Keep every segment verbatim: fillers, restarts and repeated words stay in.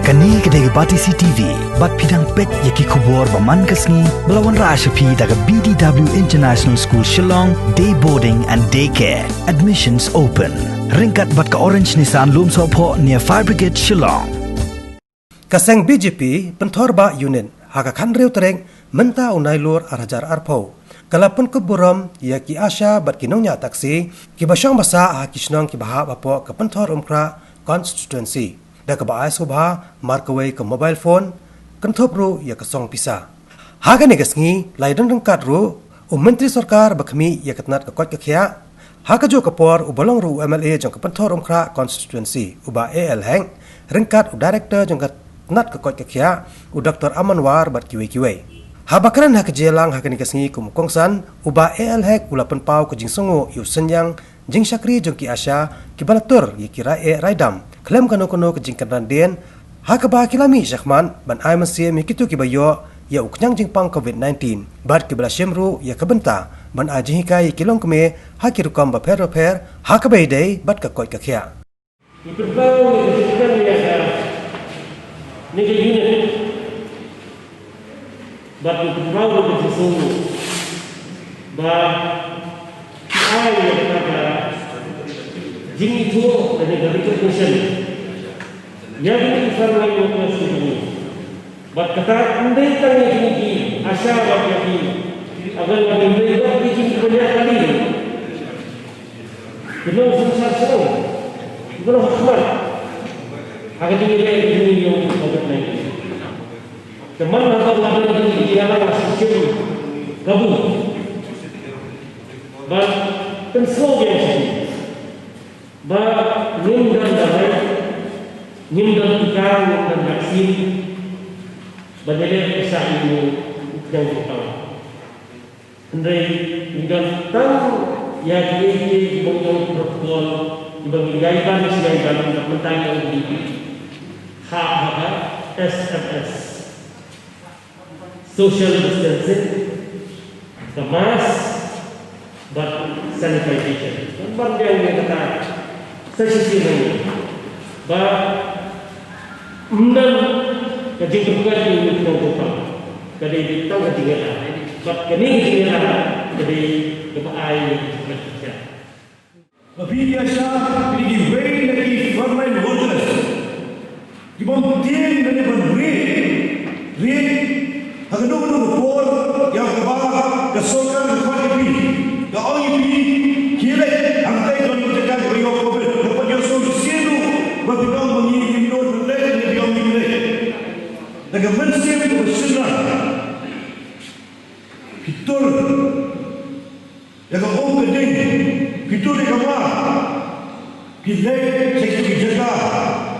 Kane ka dei ka Batesi T V, bad phi dang peit ïa ki khubor ba man ka sngi, ba la wanrah sha phi da ka B D W International School Shillong, Day Boarding and Day Care. Admissions open. Ryngkat bad ka Orange Nissan Lumsohphoh near Fire Brigade Shillong. Ka seng B J P Pynthor Bah Unit ha ka khathynriew tarik mynta u Nailur ar hajar arphew ka la pynkup burom ïa ki ASHA bad ki nongñiah taksi kiba shong ba sah ha ki shnong kiba hap hapoh ka Pynthor Umkhrah constituency, da kaba ai sngewbha mar kawei ka mobile phone, kynthup ruh ïa ka song pisa. Ha kane ka sngi la ïadon ryngkat ruh u Myntri Sorkar ba khmih ïa ka tnat ka koit ka khiah. Ha kajuh ka por uba long ruh u M L A jong ka Pynthor Umkhrah constituency, u Bah A L Hek, ryngkat u Director jong ka tnat ka koit ka khiah, u Doctor Aman War bad kiwei kiwei. Haba kren ha ka jingïalang ha kane ka sngi kum u kongsan, u Bah A L Hek u la pynpaw ka jingsngewnguh ïa u synñiang jingshakri jong ki ASHA kiba la tur ïa ki rai eh rai dam khlem kano kano ka jingkynran dien, ha kaba ki la mih shakhmat ban ai mynsiem ïa kito kiba ïoh ïa u khñiang jingpang covid nineteen bad kiba la shim ruh ïa ka bynta ban ai jinghikai ïa ki longkmie ha ki rukom bapher bapher, ha kaba ïadei bad ka koit ka khiah. Ngi pynpaw ngi ka jingkren ïa ka, ngi ka unit. Bad ngi pynpaw ngi ka jingsngew ba ki ai ïa ka, ka jingithuh lane ka recognition ïa ki frontline workers ki jong ngi. Bad kata ym dei tang ïa kine ki ASHA bad ïa ki Anganwadi, ym dei bad ïa kine ki ban ïa kali. Ki nongsynshar shnong, ki nonghakhmat ha ka jingïaleh jong ngi ïa u covid nineteen. Te man la ka la dei ki ïa la ka shim kabu. Bad pynsngew biang sha ki ba ngim don dawai, ngim don tika, ngim don vaccine ban ïaleh pisa ïa u khñiang jingpang. Hynrei ngi don tang ïa kiei kiei kiba ngi ong protocol, kiba ngi ïai ban shi ïai ban, mynta ngi ong kiba ha ha ka S M S, social distancing, ka mask bad sanitization. Ban ban biang ïa kata sa shisien ba ym don ka jingkyrkhu ïa u nongthoh. Ka dei tang ka jingïada. Bad kane ka jingïada ka dei kaba ai ïa ka jingkyrkhu. Ba phi ïa sha phi dei kiwei na ki frontline workers. Ki bym tieng na ki ban rit, rit ha kano kano ka por ïa kaba ka sorkar ka khot ïa phi, ka ong ïa phi, khie leit hangtai don ka jaka kaba ïoh covid, ka pat ïohsngew shisien ruh ba phi ong ba ngi ngim nud ban leit, ngi biang ngim leit. Da ka mynsiem kaba shynrang phi tur ïa ka um ka ding, phi tur ïa ka mar, phi leit sha kito ki jaka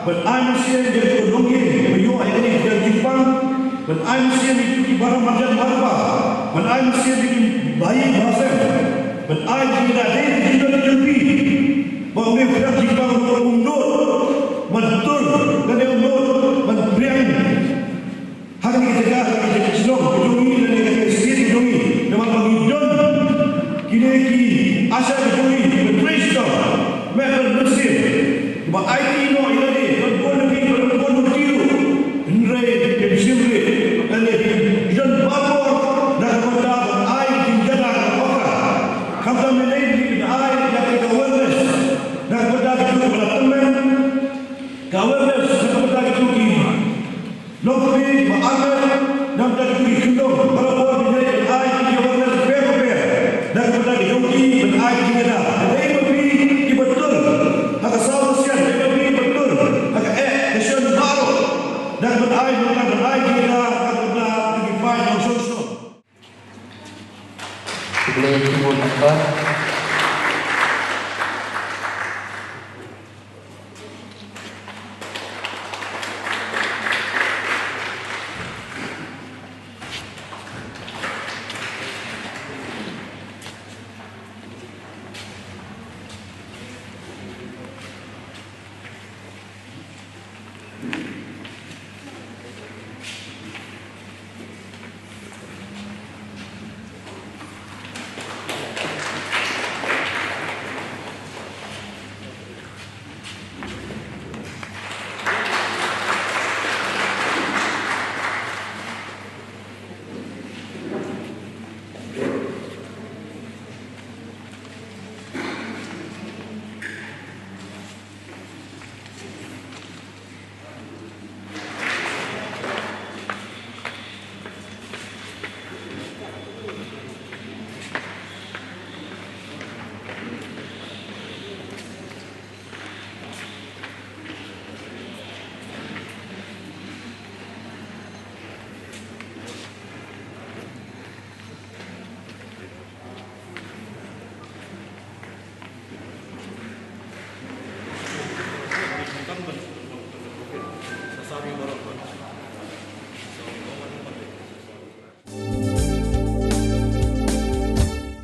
ban ai mynsiem ïa kito ki nongïing ba ïoh ïa kane ka jingpang, ban ai mynsiem ïa kito ki para marjan marpa, ban ai mynsiem ïa ki bahaïing bahasem, ban ai jingïada dei jingïada jong phi. Ba ym dei phi jingpang ruh um nud ban tur, lane um nud ban pdiang ha kane ka jaka, ha kane ka jaka shnong ka jong ngi, lane ha kane ka state ka jong ngi, namar ba ngi don kine ki ASHA ka jong ngi kiba trei shitom, mih ban mynsiem, kiba aiti noh ïa lade, don bun na ki kiba don bun na ki ruh, hynrei kim shym rit, lane ki don baroh na ka bynta ban ai jingïada ka hok. Khamtam ïa lade ki ban ai ïa ka awareness na ka bynta kito kiba la tymmen, ka awareness na ka bynta kito ki nongkmie ba armet, na ka bynta kito ki khyndong, para bor ba ïeit, ban ai ki awareness bapher bapher na ka bynta ki jong ki ban ai ki jingïada. Hynrei ma phi kiba tur ha ka saw ka sian, hynrei ma phi kiba tur ha ka eh ka shon baroh, na ka bynta ai, na ka bynta ai ki jingïada, na ka bynta ki paid nongshong shnong. Khublei shibun, Doctor.